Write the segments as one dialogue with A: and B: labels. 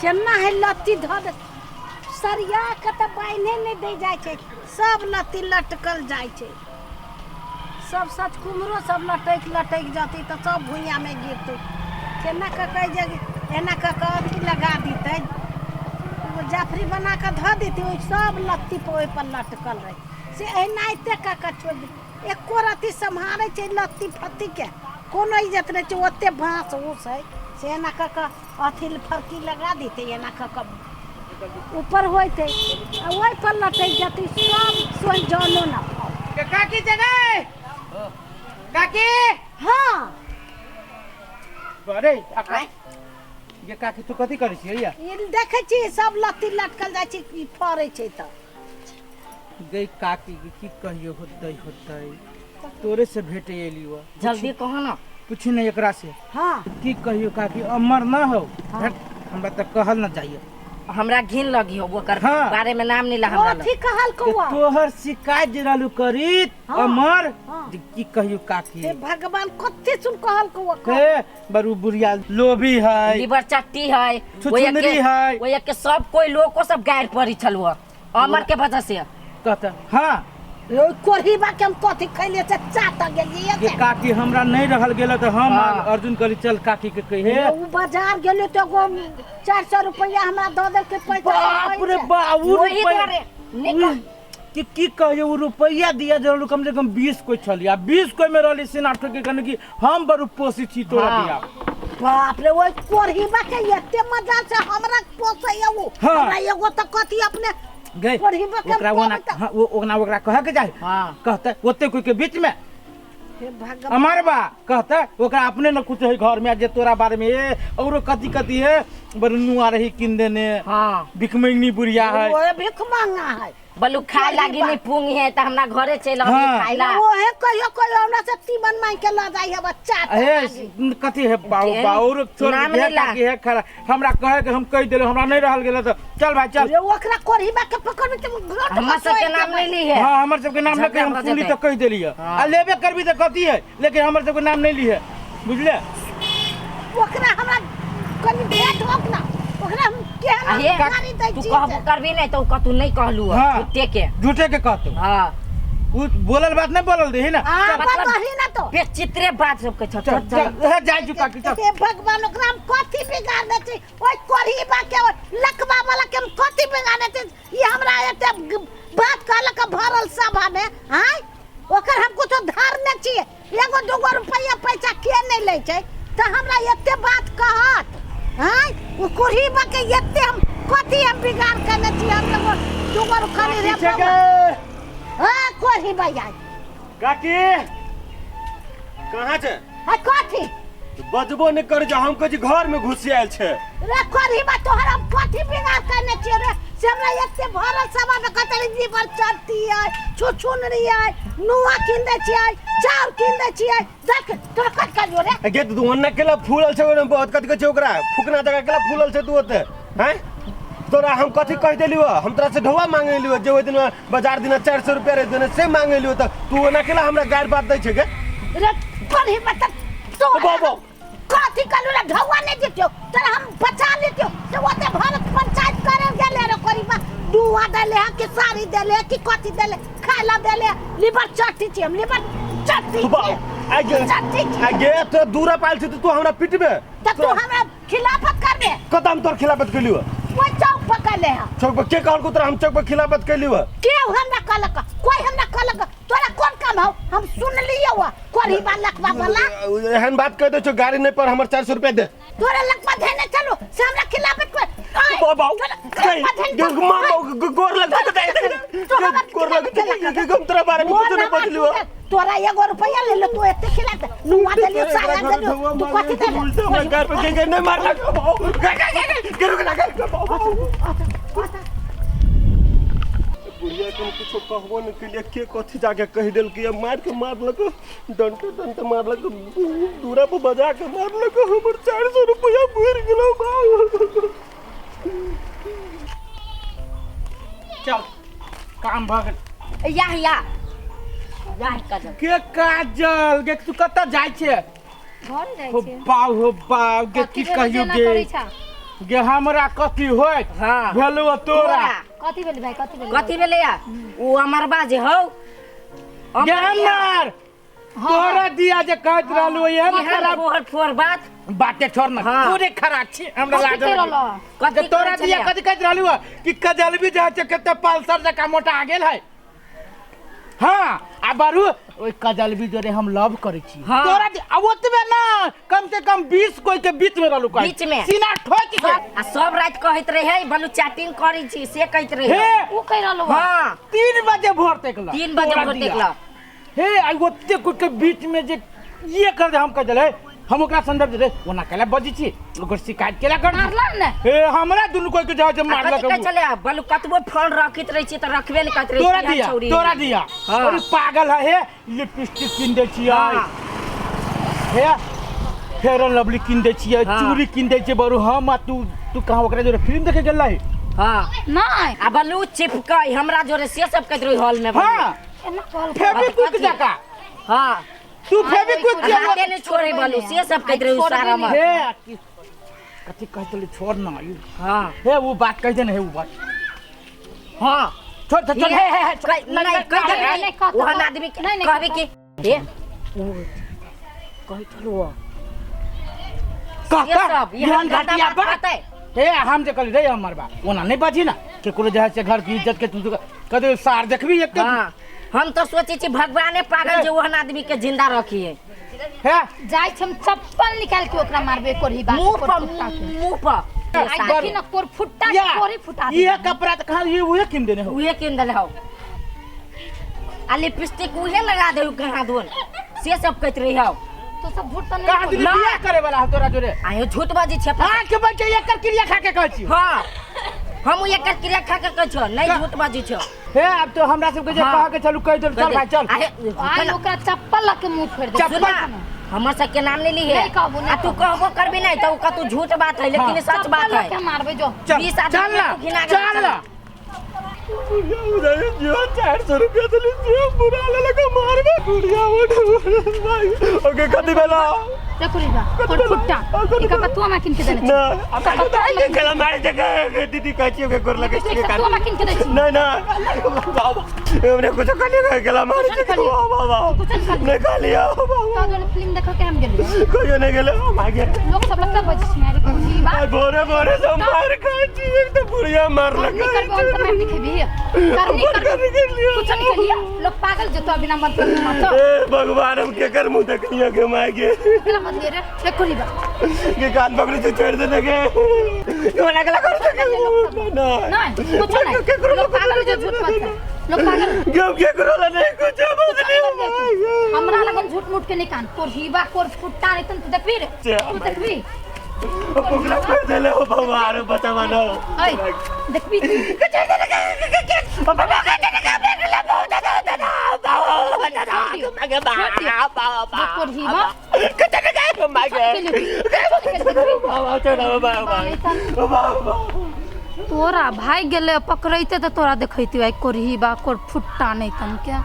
A: केना है लत्ती धऽ दे सरिया के तऽ बान्हे नहि दै जाइ छै, सब लत्ती लटकल जाइ छै। सब सच कुम्हरो सब लटकि लटकि जतै तऽ सब भुइयाँमे गिरतै। केना कऽ कऽ जे एना कऽ कऽ अथी लगा दितै, ओ जाफरी बना कऽ धऽ दितै, ओहि सब लत्ती पर ओहिपर लटकल रहै से एनाहिते कऽ कऽ छोड़ि दितै। एको रत्ती सम्हारै छै लत्ती फत्तीके कोनो इज्जत नहि छै। ओते बाँस ऊस है से एना कऽ कऽ अथी फरकी लगा दितै, एना कऽ कऽ ऊपर होइतै आ ओहिपर लटकि जेतै सब सोहि जनो न फल।
B: काकी जगह काकी।
A: हाँ
B: अरे आका ये काकी तू कथी करै छियै या?
A: ई देखै छी सब लत्ती लटकल जाइ छै, ई फड़ै छै तऽ।
B: गई काकी के की कहियो होतै होतै तोरे से भेटे एलियो।
C: जल्दी कहो ना।
B: कुछ नहीं एकरा से।
A: हाँ
B: की कहियो काकी अमर न हो।
A: हाँ।
B: भेट, हमरा तऽ कहल न जाइए।
C: हमरा घिन लगी हो ओकर।
B: हाँ।
C: बारे में नाम नहीं ला हमरा लग।
A: अथी कहल कौआ
B: तोहर शिकायत जे रहलू करीत।
A: हाँ।
B: अमर।
A: हाँ।
B: जे की कहियो काकी।
A: हे भगवान कते सुन कहल कौआ कह।
B: हे बरू बुढ़िया लोभी है,
C: लीवर चट्टी है,
B: छुछुंदरी है।
C: ओए के सब कोई लोग को सब गायर पड़ी छल वो अमर के वजह से।
B: कहता हाँ
A: यो कोढ़ीबा के हम कथी खैले से चाट गेलियै
B: ये काकी हमरा नहीं रहल गेल तऽ हम
C: हाँ।
B: अर्जुन कहली चल काकी के कहे।
A: उ बाजार गेलियै तऽ एगो 400 रुपया हमरा दऽ देलकै पैसा।
B: बाप रे बाप, उ
C: वही
B: रुपैया
C: दुआरे निकल।
B: कि की कहियो उ रुपैया दिया जरूर कम से कम 20 कोई छली आ 20 कोई में रहली सिना ठोके कने कि हम बड़ू पोसी छी तोरा।
C: हाँ।
B: दिया
A: बाप रे ओहि कोढ़ीबा के एते मजा से हमरा पोसैया उ।
B: हाँ।
A: हमरा एगो तऽ कथी अपने
B: गए
A: कोढ़ीबा के
B: ओकरा ओना
A: पोसै।
B: हाँ, वो ओना ओकरा कहे के चाही।
C: हाँ।
B: कहते ओते कोई के बीच में
A: हे भगवान
B: अमर बा कहते ओकरा अपने न कुछ है घर में जे तोरा बारे में ए औरो कथी कथी है बड़ नुआ रही किन देने।
C: हाँ।
B: भिखमंगनी बुढ़िया है।
A: ओहे भीख मांगा है।
C: बलू खाए लागी नहीं पूंगी है त हमरा घरे चल आबी।
B: हाँ।
C: खाए ला।
A: ओहे कहियो कहियो हमरा से तीमन मांग के ल जाइ है बच्चा।
B: ए कथी है बाऊ
C: के?
B: बाऊ छोड़
C: नाम
B: दे
C: नहीं ला।
B: काकी है खरा हमरा कहे के हम कह देले हमरा नहीं रहल गेल त चल भाई चल।
A: रे ओकरा कोढ़ीबा के पकड़ में तुम घर
C: हमर सबके नाम नहीं ली है।
B: हाँ हमर सबके नाम लेके हम
C: झगड़ा भऽ
B: सुनली
C: जेतै।
B: त कह देली है।
C: हाँ।
B: आ लेबे करबी त कथी है लेकिन हमर सबके नाम नहीं ली है बुझले।
A: ओकरा हमरा कनी भेंट होक ना ओकरा हम केहन
C: अहे,
A: गाड़ी दै
C: तू
A: छी
C: कहबो करबी नहीं तो कतू नहीं कहलू
B: हाँ।
C: झूठे के।
B: झूठे के कहतो।
C: हाँ।
B: उ बोलल बात नहीं बोलल देही ना।
A: आ
C: मतलब-
A: बताही ना तो
C: बेचित्रे बात सब के चल
B: चल
C: चल
B: चल हे जाय चुका की चल।
A: हे भगवान ओकरा हम कथी बिगाड़ने छी ओहि कोढ़ीबा के ओहि लकवा वाला के हम कथी बिगाड़ने छी। ई हमरा एते बात कहलक भरल सभा में आय ओकर हम कुछो धारने छियै एगो दूगो रुपैआ पैसा के नहीं लै छै तऽ हमरा एते बात कहत आय उ कोढ़ीबा के एते हम कथी हम बिगाड़ केने छी हम एगो दूगो खाली रे
B: काकी छै
A: हाँ कोढ़ीबा आय।
D: काकी कहाँ छै?
A: है कथी
D: बजबो नहीं कर जो हम कहै छी घर में घुसी आयल छै।
A: रे कोढ़ीबा तोहर हम कथी बिगाड़ केने छियै रे से हमरा एते भरल सभा में कहते रही जीवर चढ़ती है छुछुनरी है नुआ कीन दै छियै चाउर कीन दै छियै देख तोरा कट करियो रे।
D: गे तू ओन्ना केला फूलल छै ओने बहुत कथी कहै छै ओकरा फुकना जगह केला फूलल छै तू ओते हैं तोरा हम कथी कह देलियो हम तोरा से ढौआ मांगे लियो जे ओहि दिन बाजार दिना 400 रुपया रह देने से मांगे लियो त तू ओना केला हमरा गारि बात दै छै गे।
A: रे कोढ़ीबा त तो
D: बाबा।
A: कथी कहलू रे ढौआ नहीं देतियो तोरा हम बचा लेतियो से ओते भरत पंचायत करे गेले रे कोढ़ीबा दुआ देले है कि साड़ी देले है कि कथी देले खाय ला देले लीवर चट्टी छी हम लीवर चट्टी
D: तू बा आ गे
A: चट्टी छी।
D: आ गे तो दूरा पाल छै त तू हमरा पिटबे
A: त तू हमरा खिलाफत करबे।
D: कत हम तोर खिलाफत केलियो?
A: ओइ चौक पर कैले है।
D: चौक पर के कहलको तोरा हम चौक पर खिलाफत केलियो?
A: के हमरा कहलक कोई हमरा कहलक तोरा कोन काम हौ हम सुनलियो हुआ कोढ़ीबा लखवा वाला।
D: एहन बात कह दे छौ गाड़ी नहीं पर हमर 400 रुपया दे।
A: तोरा लखवा धेने चलो से हमरा खिलाफत कर।
D: बाबा, गोर लग गोर लग हम तोरा बारे में कुछ नहीं बतलियो।
A: तोरा एगो रुपया ले ले तू एते खिला दे नुआ देलियो साया देलियो तू कथी देले?
D: उल्टा हमरा घर पे के नहीं मारलक गे गे गे गे रुक ना गे बुढ़िया के हम कुछो कहबो नहीं केलिए के कथी जाके कह देलकै मार के मारलक डंटे डंटे मारलक दूरा पर बजा के मारलक हमर 400 रुपया बुड़ गेलो बाबू।
B: चल काम भ गेल।
C: या या या काजल।
B: के काजल गे तू कतऽ जाइ छै?
E: घर जाइ
B: हो
E: छियै।
B: बाउ हो बाउ गे
E: कथी
B: की
E: भेलै
B: कहियो
E: जेना
B: गे
E: करै छा?
B: गे हमरा कथी होइत
C: हाँ।
B: भेलौ तोरा
C: तोरा।
E: कथी भेलै भाइ, कथी भेलै?
C: कथी भेलै या ओ हमर बाजे हौ।
B: गे हमर तोरा दिया जे कहैत रहलू एहन
C: एहन
B: खराब
C: फोर फोर बात
B: बाते छोड़ ना।
C: हाँ।
B: पूरे खराब छी हमरा
E: कथी
B: लाज
E: कहि
B: लगै।
E: रहलौ?
C: कथी
B: जे तोरा
C: कहै
B: दिया
C: छलैया?
B: कथी कहैत रहलू कि कजलबी जाइ छै कते पल्सर जकाँ मोटा गेल है। हाँ आ बारू ओहि कजलबी जोरे हम लव करै छी।
C: हाँ।
B: तोरा आ ओतबे ना कम से कम 20 कोई के बीच में रहलू कहै।
C: बीच में।
B: सीना ठोक के।
C: आ सब राति कहैत रहे बलू चैटिंग करै छी से कहैत रहे।
B: हे
E: उ कहि रहलौ।
C: हाँ।
B: 3 बजे भोर तक ला।
C: 3 बजे
B: तोरा
C: भोर
B: दिया।
C: तक ला।
B: हे आई ओते कोई के बीच में जे ये कर दे हम कह देले हम ओकरा संदर्भ दे ओना केला बजी छी ओकर शिकायत केला कर
E: मारला ने।
B: हे हमरा दुनू कोई के जा जे
C: आ
B: मारलक
C: कथी कहै छलै बलू कतबो फोन रखैत रहै छी तऽ रखबे नहि करैत रहै
B: तोरा
C: छी,
B: दिया
C: छौरी।
B: तोरा दिया।
C: हाँ।
B: अरे पागल है हे लिपस्टिक किन दै छियै।
C: हाँ।
B: हे फेयर एंड लवली किन दै छियै।
C: हाँ।
B: चूड़ी किन दै छियै बरू हम आ तू तू कहाँ ओकरा जोरे फिल्म देखे गेल रही?
C: हाँ।
E: नहि।
C: आ बलू चिपकै हमरा जोरे से सब कहैत रहै हॉल में।
B: हाँ।
E: एना कहल।
B: फेविक्विक जकाँ।
C: हाँ।
B: तू फेविक्विक
C: आ हाथे नहि छोड़ै बलू से सब कहैत रहै सारा हमर।
B: हे कथी कहैत रहली छोड़ ना ई।
C: हाँ।
B: हे वो बात कहि दे ने हे वो बात।
C: हाँ।
B: छोड़ छोड़ छोड़, हे हे हे छोड़।
C: नहीं, नहीं, कहि दे
E: नहीं,
C: नहीं,
E: कहतौ।
C: ओहन आदमी के
E: नहीं, नहीं,
C: कहबे
E: कहतौ।
C: कि हे ओ कहै छलू ओ।
B: कहता,
C: ये सब,
B: एहन
C: एहन गंदा
B: घटिया
C: बात
B: बात।
C: कहतै।
B: हे हम जे कहली रे हमर बा ओना नहीं बाजी ना केकरो जे है से घर की इज्जत के तू कदे सार देखबी एक।
C: हाँ। हम तो सोचे छी भगवाने पागल जे ओहन आदमी के जिंदा रखिए।
B: हे
E: जाइ छी हम चप्पल निकाल के ओकरा मारबे कोरही बात
C: मुंह
E: कोर
C: पर
E: फुट्टा के।
C: मुंह पर।
E: आई देखी ना कोर फुट्टा के
B: या,
E: कोरी फुटा दे।
B: ये कपड़ा त कहाँ ये उहे किन देने हो?
C: उहे किन देले हो। आ लिपस्टिक उहे लगा दे कहाँ दोन से सब कहत रही हो।
E: तो सब झूठ त नहीं
B: कहाँ दिन
E: बोल।
B: बियाह करे वाला हो तोरा जोरे?
C: आयो झूठ बाजी छे।
B: हाँ के बच्चे एकर क्रिया खा के कहै छी।
C: हाँ हम एकर क्रिया खा के कहै छो नहीं झूठ बाजी छो।
B: हे अब तो हमरा सबके जे
C: हाँ।
B: कह के चलू कहि देल चल भाई चल।
C: आहे,
E: आई ओकरा चप्पल लके मुंह फेर दे।
B: चप्पल?
C: सुना, हमर सबके नाम नहीं लिए।
E: नहीं कहबो, नहीं
C: आ तू
E: कहबो।
C: कहबो करबी नहीं तो कतू झूठ बात है लेकिन
B: हाँ।
C: सच बात
E: चप्पल
C: है।
E: लके मारबे जो।
B: चल,
C: 20 आदमी
B: चल ना,
C: में तू घिना गेल,
B: चल
C: चल।
B: ना।
D: जो 400 रुपया दिली जे बुरा लगा मारबे बुढ़िया उठ भाई ओके कति बेला
E: देखो रे बा कोर फुट्टा एक कपड़ा तू हमरा किन के देने छी।
D: ना अब के गला मार दे के दीदी कहै छी ओके गोर लगे छी
E: एक तू हमरा किन के दै छी।
D: नहीं ना बाबा हमने कुछ खा लिया गला मार
E: कुछ
D: दे
E: नहीं खा लिया।
D: बाबा
E: कुछ नहीं खा लिया।
D: नहीं खा लिया बाबा।
E: तो जोने फिल्म देखो के हम गेलियो।
D: कोई नहीं गेले भागे
E: लोग सब लगता बजै छी मारे कोरी बा।
D: आई भोरे भोरे से मार खाई छी एक तो बुढ़िया मार
E: करनी
D: लगा
E: करबो हम त मार नहीं खेबी। करनी
D: अपन
E: करबो।
D: करनी कर लिया।
E: कुछ नहीं खेलिया लोग पागल जतो बिना मतलब के मातो।
D: ए भगवान हम के कर मुंह देखनिया के माय के
E: केला मत ले रे देखो रे बा।
D: के कान पकड़ के छोड़ दे के कोना गला कर दे ना
E: नहीं कुछ नहीं लोग पागल जो झूठ मत है लोग पागल
D: गम के करोला नहीं कुछ बोल
E: हमरा लगन झूठ मूठ के नहीं कान तोर हीबा कोर फुट्टा नहीं तू देखबी रे तू देखबी
D: पकड़ा कर देले हो भगवान बचावा ना
E: ओए देखबी तू कोर हीबा तोरा भाग गेले पकड़ैते तऽ तोरा देखैती आई कोर हीबा कोर फुट्टा नहीं तन के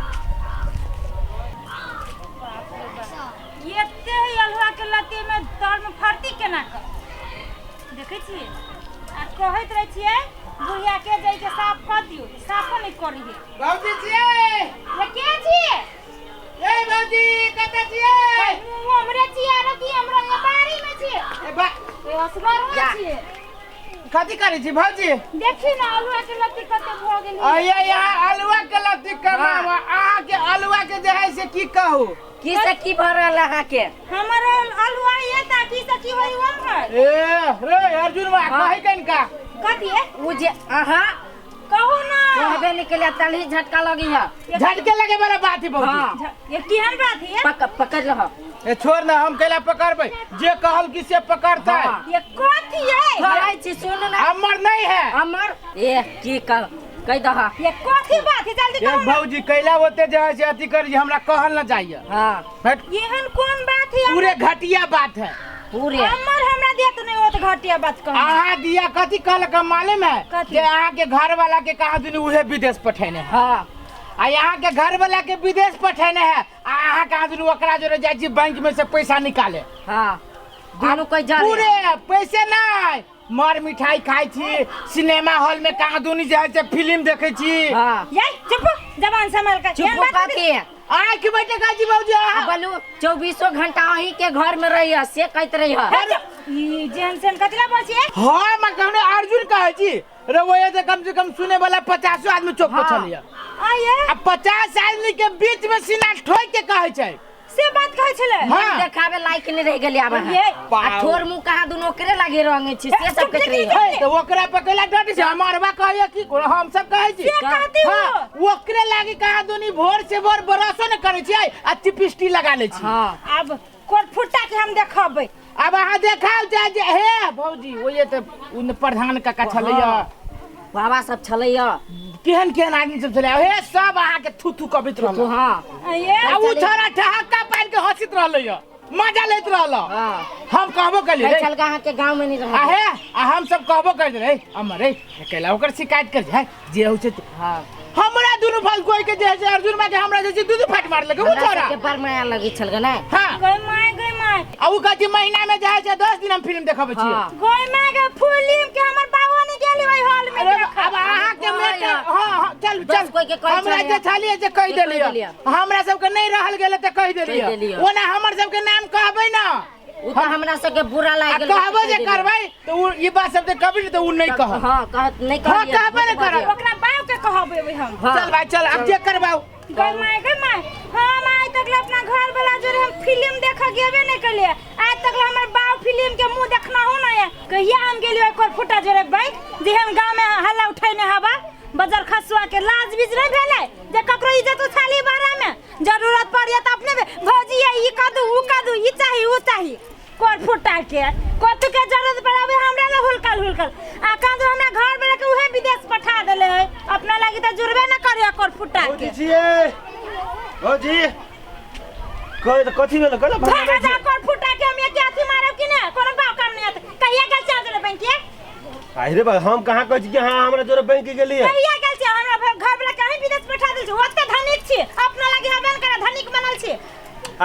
F: एते है अल्हुआ के लत्ती में तर में फरती केना कर देखै छियै आ कहैत रहै छियै बुढ़िया के जाय के साफ कर दियौ साफो नहि करिहे।
B: भौजी छियै।
F: ये के छियै?
B: ए भौजी कतऽ छियै?
F: मुँह हमरे छियै आरो की हमरा यहाँ बाड़ी में छियै।
B: ए बा
F: ए असगरवा
C: जा।
F: छियै।
B: कथी करै छी भौजी?
F: देखी ना अल्हुआ के लत्ती कते भऽ गेल।
B: आइए यहाँ अलुआ के लत्ती कमाव अहाँ के अलुआ के जे है से की कहू
C: की से की भऽ रहल अहाँ के?
F: हमर अल्हुआ ये ता की से की होई हमर।
B: ए रे अर्जुन बा कहै कनिका
F: कथी है?
C: उ जे अहाँ
F: कहू ना
C: कहबे नहीं केलियै तलही झटका लगी है।
B: झटके लगे वाला बात है भौजी।
C: हाँ।
F: ये केहन बात है?
C: पकड़ लह।
B: ए छोड़ ना हम कैला पकड़बै जे कहल कि से पकड़तै।
C: हाँ।
F: ये कथी है?
C: कहै छी सुन ना।
B: हमर नहीं है।
C: हमर ए की कह कहि दह।
F: ये कथी बात है जल्दी
B: ए
F: कहू ना।
B: भौजी कैला ओते जे है से अथी करी हमरा कहल ना जाइए।
C: हाँ।
B: हट।
F: एहन कोन बात है?
B: पूरे घटिया बात है।
C: पूरे।
F: हमर हमरा दिया तो नहीं होत घटिया बात कह।
B: अहाँ दिया कथी कहलक हम मालूम है?
F: कथी?
B: जे अहाँ के घर वाला के कहाँ दुनू उहे विदेश पठेने है।
C: हाँ।
B: आ यहाँ के घर वाला के विदेश पठेने है आ अहाँ कहाँ दुनू ओकरा जोरे जाइ छी बैंक में से पैसा निकाले।
C: हाँ। दुनू कोई जा
B: पूरे पैसे नहीं मर मिठाई खाइ छी, सिनेमा हॉल में कहाँ दुनी जाइ छै फिल्म देखै छी।
C: हाँ।
F: ये चुप, जबान संभाल के।
C: चुप
F: एहन बात
C: कथी?
B: आँखि बैठे खाइ छी बाबूजी
C: आ बोलू 24 घंटा अहीं के घर में रही से कहत रही।
F: ई जेहन सेहन कथी ला बोल छियै?
B: हाँ, मैं कहने अर्जुन कहै छी रवैया से कम से कम सुने वाला 50 आदमी चौक पर छलियै।
F: आये।
B: आ 50 आदमी के बीच में सीना ठोक के कहै छै।
F: से बात कहै छलै?
B: हाँ।
C: देखावे लायक नहीं रह गेली आब अहाँ।
F: ये।
C: आ ठोर मुंह कहाँ दुनू ओकरे लागे रंगे छी से सब कहत रही।
B: हे, तऽ ओकरा पर कैला डट छै? हमरबा कहैया की कोनो हम सब कहै छी?
F: से कहती हो?
B: हाँ, ओकरे लागी कहाँ दुनी भोर से भोर ब्रशो ने करै छियै आ चिपिस्टी लगा लै छी।
C: हाँ।
F: आब कोट फुट्टा के हम देखबै।
B: आब अहाँ देखाउ चाहे जे हे भौजी ओये तऽ उन प्रधान काका छलैया।
C: बाबा सब छलैया।
B: केहन केहन आदमी सब छलै हे, सब अहाँके थू थू कबैत रहल।
C: तो हाँ।
F: ये।
B: आ उ छोरा ठहाका पारि के हँसित रहलैया, मजा लैत रहल।
C: हाँ।
B: हम कहबो कलियै
C: कहै छलका अहाँके गाँव में नहीं
B: आ
C: रह।
B: हे आ हम सब कहबो कर रे अमर रे कैला ओकर शिकायत कर जाए जे होइ छै।
C: हाँ।
B: हमरा दुनू फल कोई के जे है से अर्जुन माँ के हमरा जे छै दुनू फाट मार लगे उ
C: हमरा
B: छोरा।
C: सबके बड़ माया लगे छलका नै?
B: हाँ।
F: गई my, गई my.
B: आ उ कहै छै महीना में जाइ छै 10 दिन हम फिल्म देखबै छियै।
C: हाँ।
F: गई my के फिल्म के हमर बाबू नहीं गेली ओहि हॉल में
B: अरे
F: देखे।
B: अब अहाँ के
C: हाँ,
B: मेटर
C: यार।
B: हाँ हाँ चल
C: दस
B: चल
C: कोई के कहै
B: हमरा
C: छलियै।
B: जे छलियै जे कहि
C: जे कहि
B: देलियै।
C: देलियै।
B: हमरा सबके नहीं रहल गेलै तऽ कहि देलियै।
C: देलियै।
B: ओना हमर सबके नाम कहबै ना।
C: उ तऽ हमरा सबके बुरा
B: आ
C: लागि गेल।
B: कहबो जे करबै तऽ उ ई बात सब जे कहबै ने तऽ उ नहीं कहब।
C: हाँ, कहत नहीं
B: हाँ,
C: कहलियै।
B: कहबे नहि करब।
F: ओकरा बाप के कहबै ओहि हम।
C: हाँ।
B: चल भाई चल, अब जे करबाउ।
F: गई my, गई my, हम आइ तक ले अपना घर वाला जोरे हम फिल्म देखे गेबे नहीं कलिए। आज तक ले हमर बाप फिल्म के मुंह देखना हो ना है। कहिया हम गेलिए ओकर फुटा जोरे बैंक जे हम गांव में हल्ला उठैने हवा बजर खसुआ के लाज बीज नहीं भेलै जे ककरो इज्जत उछाली बारा में जरूरत पड़िए त अपने भौजी ये ई कदू ऊ कदू ई चाही ऊ चाही कोर फुटा के कथु के जरूरत पड़ावे हमरा ले हुलकल हुलकल आ कांदो हमरा घर वाला के उहे विदेश पठा देले है अपना लागी त जुड़बे न करे कोर फुटा के।
D: भौजी छियै भौजी कहि तऽ कथी भेल कहला
F: भागा जा कोर फुटा के हम एक अथी मारब कि ने कोनो बाप काम नहीं आते। कहिया गेल छै जोरे बैंक के?
D: अरे बा हम कहाँ कहै छी कि हाँ हमरा जोरे बैंक गेलियै।
F: कहिया गेल छै? हमरा घर वाला के अहीं विदेश पठा देल छै। ओते धनिक छी अपना लागी हबन करे धनिक बनल छी।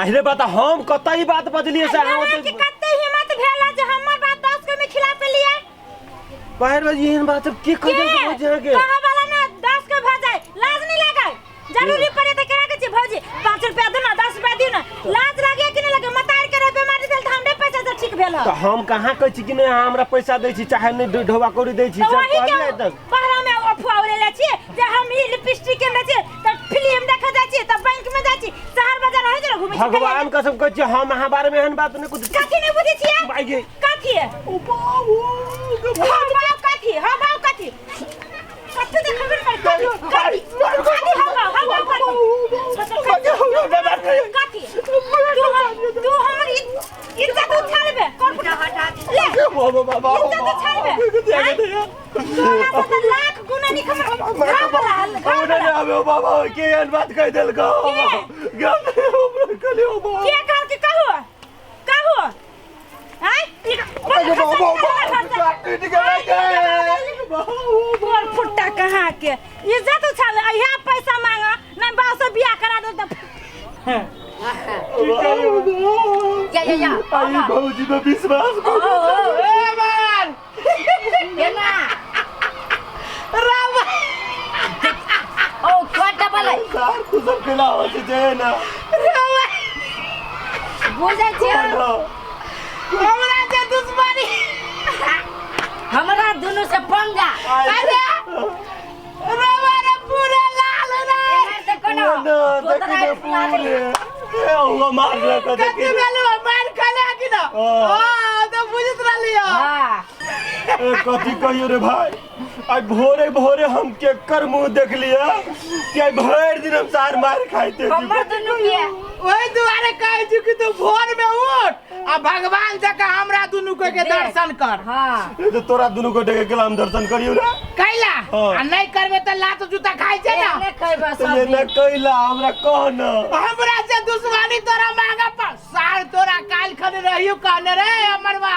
D: अरे बा तऽ हम कतऽ ई बात बजलियै से अहाँ
F: अहाँ के कते हिम्मत भेल जे हमर बात 10 के में खिला पे लिए?
D: बाहर बा एहन बात सब के कहि देलकै भौजी अहाँके?
F: कहा वाला ना 10 के भऽ जाय लाज नहीं लागे? जरूरी पड़े त केना के छी भौजी 5 रुपया दू ना 10 रुपया दियो ना लाज लागे कि नहीं लागे? मतार के रहे बीमारी भेल त हमरे पैसा से ठीक भेल।
D: तऽ हम कहाँ कहै छी कि नहि अहाँ हमरा पैसा दै छी चाहे नहि ढोबा कौड़ी दै छी
F: तऽ
D: सब
F: वही के
D: कहलियै तक।
F: पहरा में अफवाह उड़ेले छी जे हम ई लिपस्टिक के छी त फिल्म देखे जाइ छी त बैंक में जाइ छी शहर बाजार रहै छै घुमै छी।
D: भगवान कसम कहै छी हम अहाँ बारे में एहन बात नहि कुछ
F: कथी नहीं बुझै छियै?
D: भाई गे।
F: कथी? हम बाप कथी? हम बाप कथी? कथी देखबे कर कथी? कथी? कथी हम बाप? हम बाप कथी? कथी? तू हमर इज्जत उछालबे कोन फुटा ले इज्जत उछालबे तोरा से तऽ लाख गुना निक हमर घर वाला घर वाला।
D: बाबा के एहन बात कहि देलकौ?
F: के कहल कि कहू कहू आय गोर फुट्टा कहाँ के इज्जत उछाल अहिया पैसा मांगा नहीं बाप से बियाह करा दो त
C: या या या
D: आई भौजी पे विश्वास करू।
B: ए मान
C: केना
B: राम
C: ओ कोटा बोले
D: सार तू सब केना होइ छै जे ना
C: बुझै छियै
B: हमरा जे दुश्मनी
C: हमरा दुनू से पंगा।
B: अरे रवा रे पूरे लाल रे
C: एहन से कोनो
D: देखी दे पूरे ए हुआ मार लगा
B: कथी
D: देखी
B: भेलौ मार खले कि ना?
D: हाँ।
B: हां तऽ बुझैत रहलियै।
C: हाँ।
D: ए कथी कहियो रे भाई आई भोरे भोरे हम केकर मुंह देख लिया कि आई भरि दिन हम सार मार खाइते छी।
C: हमर दुनू के
B: ओहि दुआरे कहै छी कि तू भोर में उठ आ भगवान जकाँ हमरा दुनू के दर्शन कर।
C: हाँ।
D: ए तो तोरा दुनू गोटे के गेला हम दर्शन करियो रे।
B: कैला?
D: हाँ।
B: आ नहीं करबे तऽ लात जूता खाइ छै ना।
C: एहने खैबा
D: तो
C: सब
D: ये न
C: दिन।
D: कैला हमरा कह न।
B: हमरा से दुश्मनी तोरा मांगा पर सार तोरा काल खने रहियो कहने रे अमरवा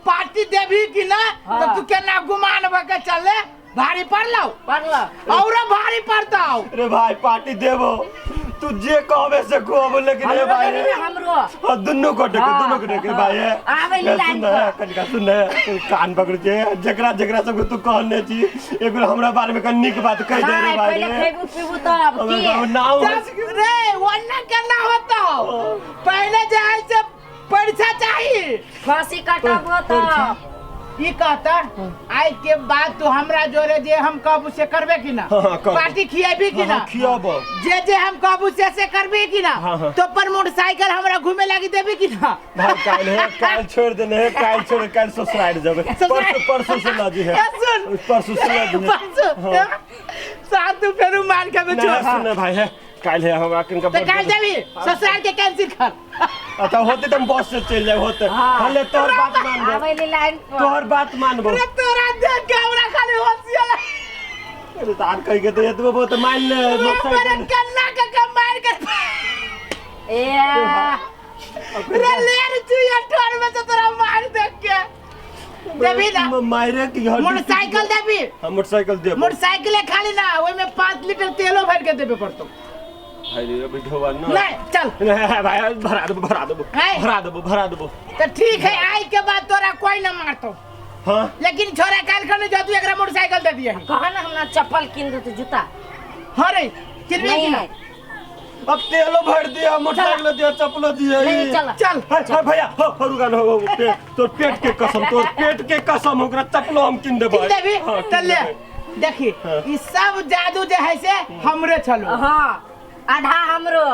B: पार्टी देबी कि ना?
C: हाँ।
B: तो तू केना गुमान भ के चले भारी पड़लौ
C: पड़लौ
B: औरो भारी पड़तौ।
D: रे भाई पार्टी देबो तू तू जे कहबे से कहबो लेकिन हे
C: हमरो
D: भाई
C: देबी ना, हमरो।
D: हाँ, दुनू गोटे के
C: हाँ,
D: दुनू गोटे के
C: हाँ।
D: भाई है
C: आबै नी लाइन
D: सुन
C: पर।
D: कनिका सुन कान पकड़ के जेकरा जेकरा सबके तू कहने छी एक बेर हमरा बारे में कनि नीक बात कहि दे रे
C: नहीं,
D: भाई
C: पहिले
D: रे।
C: खेबू पीबू तब
D: हमरा
C: की
D: गाँव नाव
B: जब रे वन्ना करना होता हो पहले जे है से पैसा चाहिए
C: फांसी कटाबो तब
B: ई कहता आई के बाद तू हमरा जोरे जे हम कहबू से करबे कि ना
D: हाँ, हाँ, करबो।
B: पार्टी खियाबी कि ना
D: हाँ, खियाबो।
B: जे जे हम कहबू से से करबी कि ना
D: हाँ, हाँ।
B: तो पर मोटरसाइकिल हमरा घूमे लागी देबी कि ना
D: भाई काल्हि है काल्हि छोड़ देने है काल्हि छोड़ काल्हि ससुराल जेबै
B: ससुराल।
D: परसों परसों से लजी है
B: ए, सुन।
D: परसों से लजी है
B: परसों
D: हाँ।
B: साथ तू फेरू मार के
D: नहीं
B: छोड़
D: सुन भाई है काल्हि है हमरा किनका
B: तो काल देबी ससुराल के कैंसिल कर
D: अच्छा होते तो हम बस से चल जाए होते
C: हाँ।
D: हले तोहर बात मानबो
C: आबै ली लाइन पर
D: तोहर बात मानबो
B: अरे तोरा देख के हमरा खाली होशिया
D: अरे तो आर कहि के तो एतबो बहुत मान ले
B: मेरे
D: मोटरसाइकिल
B: कन्ना के के मार के
C: ए
B: रे ले रे चुया ठोर में से तोरा मार देख के देबी ना
D: मारे की हड्डी
B: मोटरसाइकिल देबी
D: हाँ मोटरसाइकिल देबो
B: मोटरसाइकिल खाली ना ओइ में 5 लीटर तेलो भर के देबे पड़तो
D: भाई रे अभी ढोवा ना
B: नहीं चल
D: नहीं भाई भरा देबो भरा देबो
B: हैं?
D: भरा देबो भरा देबो
B: तो ठीक है आई के बाद तोरा कोई ना मारतो
D: हाँ
B: लेकिन छोरा काल खने जो तू एकरा मोटरसाइकिल दे दिए
C: कहा ना हमरा चप्पल किन दे तू जूता
B: हां रे किनबे
C: नहीं
B: कि ना
C: है
D: अब तेलो भर दिया मोटरसाइकिल दिया चप्पलो दिया
C: नहीं चल
B: चल
D: हाय हाय भैया हो हो रुका हो हो, तोर पेट के कसम तोर पेट के कसम ओकरा चप्पलो हम किन देबै
B: किन देबी
D: हाँ, किन
B: चल ले
D: देबै।
B: देखी
D: हाँ।
B: ई सब जादू जे है से हमरे छलो
C: हाँ आधा हमरो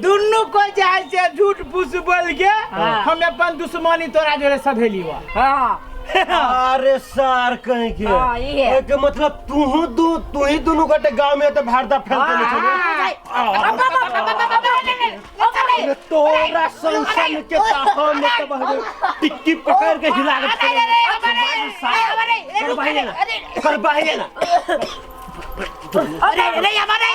B: दुनू कोई जे है से झूठ फूस बोल के
C: हाँ।
B: हम अपन दुश्मनी तोरा जोरे सधेली हुआ
C: हाँ
D: अरे सार कहीं के
C: हाँ, ई है।
D: एक मतलब तू दू तू ही दुनू गोटे गांव में तो भारता फैल देने छले अरे तोरा संसन के ताहा में तो बहरे टिक्की पकड़ के हिला के कर बाहिए ना कर बाहिए ना
B: अरे अरे हमारे